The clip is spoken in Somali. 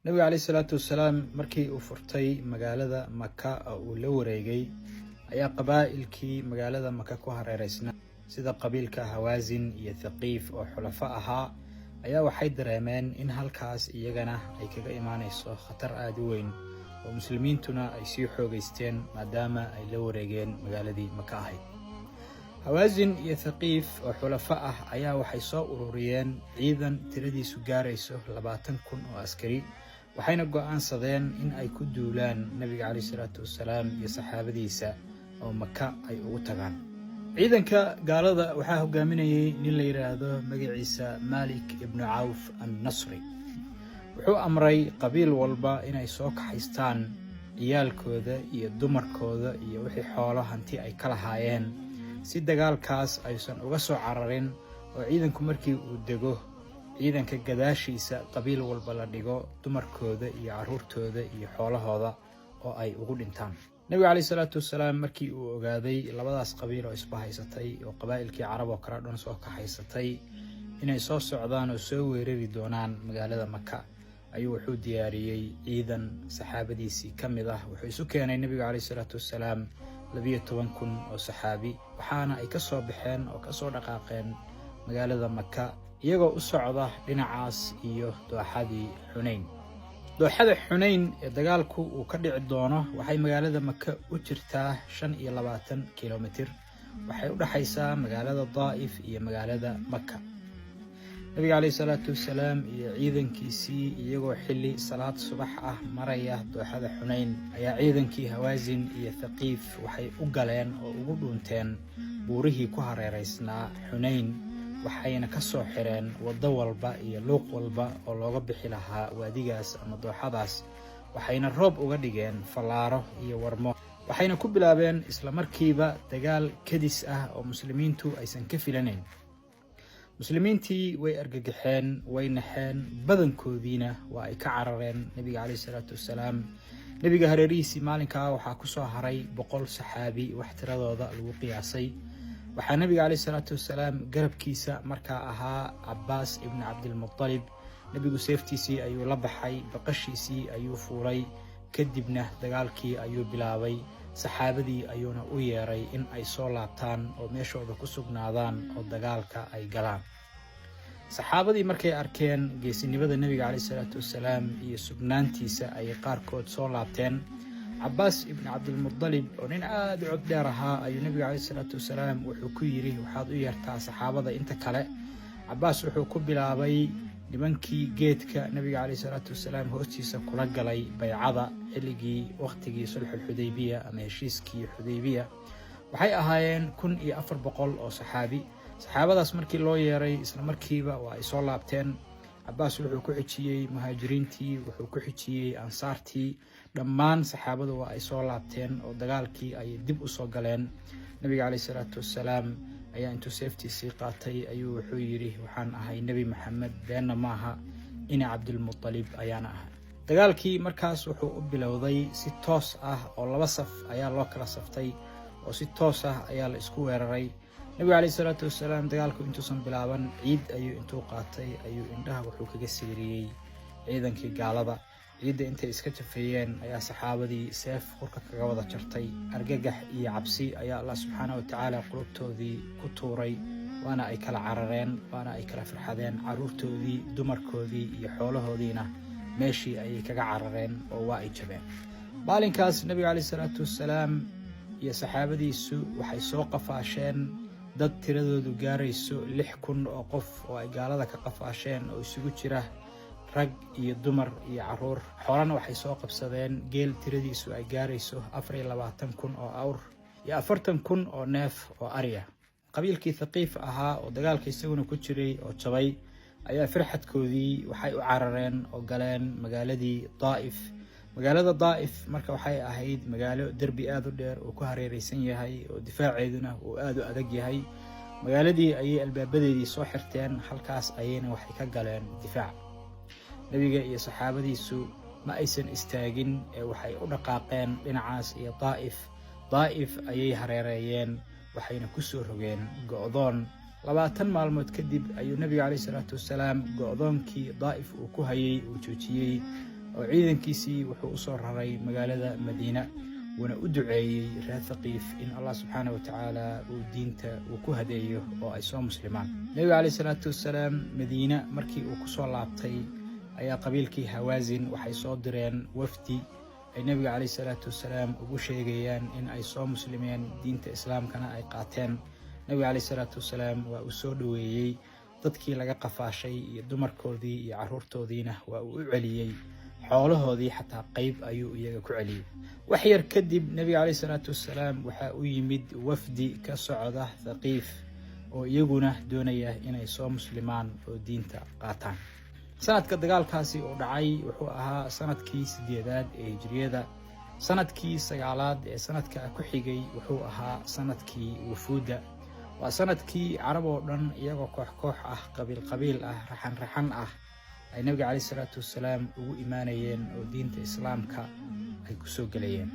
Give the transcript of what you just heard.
Nabiga caleyhi salaatu wasalaam markii uu furtay magaalada Maka oo uu la wareegay, ayaa qabaa'ilkii magaalada Maka ku hareereysnaa, sida qabiilka Hawaasin iyo Thaqiif oo xulafo ahaa, ayaa waxay dareemeen in halkaas iyagana ay kaga imaanayso khatar aada u weyn, oo muslimiintuna ay sii xoogaysteen maadaama ay la wareegeen magaaladii Maka ahayd. Hawaasin iyo Thaqiif oo xulafo ah ayaa waxay soo ururiyeen ciidan tiradiisu gaarayso 20,000 oo askari, waxayna go'aansadeen in ay ku duulaan Nabiga caleyhi salaatu wasalaam iyo saxaabadiisa oo Maka ay ugu tagaan. Ciidanka gaalada waxaa hogaaminayay nin la yidhaahdo magaciisa Malik ibnu Cawf an Nasri. Wuxuu amray qabiil walba inay soo kaxaystaan ciyaalkooda iyo dumarkooda iyo wixii xoolo hanti ay ka lahaayeen, si dagaalkaas aysan uga soo cararin, oo ciidanku markii uu dego ciidanka gadaashiisa qabiil walba la dhigo dumarkooda iyo carruurtooda iyo xoolahooda oo ay ugu dhintaan. Nebiga caleyhi salaatu wasalaam markii uu ogaaday labadaas qabiil oo isbahaysatay oo qabaa'ilkii Carab oo kale dhan soo kaxaysatay inay soo socdaan oo soo weerari doonaan magaalada Maka, ayuu wuxuu diyaariyey ciidan saxaabadiisii ka mid ah. Wuxuu isu keenay Nebiga caleyhi salaatu wasalaam 12,000 oo saxaabi, waxaana ay ka soo baxeen oo kasoo dhaqaaqeen magaalada Maka iyagoo u socda dhinacaas iyo dooxadii Xunayn. Dooxada Xunayn ee dagaalku uu ka dhici doono waxay magaalada Maka u jirtaa 25 kilomitir. Waxay u dhexaysaa magaalada Daa'if iyo magaalada Maka. Nabiga caleyhi salaatu wasalaam iyo ciidankiisii iyagoo xilli salaad subax ah maraya dooxada Xunayn, ayaa ciidankii Hawaasin iyo Thaqiif waxay u galeen oo ugu dhuunteen buurihii ku hareeraysnaa Xunayn, waxayna ka soo xireen waddo walba iyo luuq walba oo looga bixi lahaa waadigaas ama dooxadaas. Waxayna roob uga dhigeen fallaaro iyo warmo, waxayna ku bilaabeen isla markiiba dagaal kadis ah oo muslimiintu aysan ka filanayn. Muslimiintii way argagaxeen, way naxeen, badankoodiina waa ay ka carareen Nebiga caleyhi salaatu wasalaam. Nebiga hareerihiisii maalinkaa waxaa ku soo haray 100 saxaabi wax tiradooda lagu qiyaasay. Waxaa Nebiga caleyhi salaatu wasalaam garabkiisa markaa ahaa Cabaas ibni Cabdilmutalib. Nebigu seeftiisii ayuu la baxay, baqashiisii ayuu fuulay, kadibna dagaalkii ayuu bilaabay. Saxaabadii ayuuna u yeeray in ay soo laabtaan oo meeshooda ku sugnaadaan oo dagaalka ay galaan. Saxaabadii markay arkeen geesinimada Nebiga caleyhi salaatu wasalaam iyo sugnaantiisa, ayay qaarkood soo laabteen. Cabaas ibni Cabdilmudalib oo nin aada u cod dheer ahaa ayuu Nebiga caleyhi salaatu wasalaam wuxuu ku yidhi: "Waxaad u yeertaa saxaabada inta kale." Cabaas wuxuu ku bilaabay nimankii geedka Nebiga caleyhi salaatu wasalaam hoostiisa kula galay baycada xilligii waqtigii sulxulxudaybiya ama heshiiskii Xudaybiya. Waxay ahaayeen 1400 oo saxaabi. Saxaabadaas markii loo yeeray, isla markiiba waa ay soo laabteen. Cabaas wuxuu ku xijiyey muhaajiriintii, wuxuu ku xijiyey ansaartii. Dhammaan saxaabadu waa ay soo laabteen oo dagaalkii ayay dib u soo galeen. Nabiga caleyhi salaatu wasalaam ayaa intuu seeftiisii qaatay ayuu wuxuu yidhi: "Waxaan ahay Nebi Maxamed, beenna maaha, ina Cabdilmutalib ayaana ahay." Dagaalkii markaas wuxuu u bilowday si toos ah, oo laba saf ayaa loo kala saftay oo si toos ah ayaa la isku weeraray. Nabiga caleyhi salaatu wasalaam dagaalku intuusan bilaaban, ciid ayuu intuu qaatay ayuu indhaha wuxuu kaga siiriyey ciidankii gaalada. Ciidda intay iska jafeeyeen ayaa saxaabadii seef qurka kaga wada jartay. Argagax iyo cabsi ayaa Allah subxaana wa tacaala qulubtoodii ku tuuray, waana ay kala carareen, waana ay kala farxadeen. Caruurtoodii, dumarkoodii iyo xoolahoodiina meeshii ayay kaga carareen oo waa ay jabeen. Maalinkaas Nebiga caleyhi salaatu wasalaam iyo saxaabadiisu waxay soo qafaasheen dad tiradoodu gaarayso 6000 oo qof oo ay gaalada ka qafaasheen, oo isugu jira rag iyo dumar iyo caruur. Xoolana waxay soo qabsadeen geel tiradiisu ay gaarayso 24,000 oo awr iyo 40,000 oo neef oo arya. Qabiilkii Thaqiif ahaa oo dagaalka isaguna ku jiray oo jabay ayaa firxadkoodii waxay u carareen oo galeen magaaladii Daa'if. Magaalada Daa'if marka waxay ahayd magaalo derbi aada u dheer oo ku hareereysan yahay, oo difaaceeduna uu aada u adag yahay. Magaaladii ayay albaabadeedii soo xirteen, halkaas ayayna waxay ka galeen difaac. Nebiga iyo saxaabadiisu ma aysan istaagin ee waxay u dhaqaaqeen dhinacaas iyo Daa'if. Daa'if ayay hareereeyeen, waxayna ku soo rogeen go'doon. 20 maalmood kadib ayuu Nebiga caleyhi salaatu wasalaam go'doonkii Daa'if uu ku hayay uu joojiyey. oo ciidankiisii wuxuu usoo raray magaalada Madiina, wuuna u duceeyey reer Thaqiif in Allah subxaana wa tacaala uu diinta uu ku hadeeyo oo ay soo muslimaan. Nebiga caleyhi salaatu wasalaam Madiina markii uu kusoo laabtay ayaa qabiilkii Hawaasin waxay soo direen wafdi ay nebiga caleyhi salaatu wasalaam ugu sheegayaan in ay soo muslimeen, diinta islaamkana ay qaateen. Nebiga caleyhi salaatu wasalaam waa uu soo dhoweeyey. Dadkii laga qafaashay iyo dumarkoodii iyo caruurtoodiina waa uu u celiyey. Xoolahoodii xataa qayb ayuu iyaga ku celiyey. Wax yar kadib nebiga caleyhi salaatu wasalaam waxaa u yimid wafdi ka socda Thaqiif oo iyaguna doonaya inay soo muslimaan oo diinta qaataan. Sanadka dagaalkaasi uu dhacay wuxuu ahaa sanadkii 8aad ee hijriyada. Sanadkii 9aad ee sanadka ku xigay wuxuu ahaa sanadkii wufuudda. Waa sanadkii Carab oo dhan iyagoo koox koox ah, qabiil qabiil ah, raxan raxan ah ay nabiga caleyhi salaatu wasalaam ugu imaanayeen oo diinta islaamka ay kusoo gelayeen.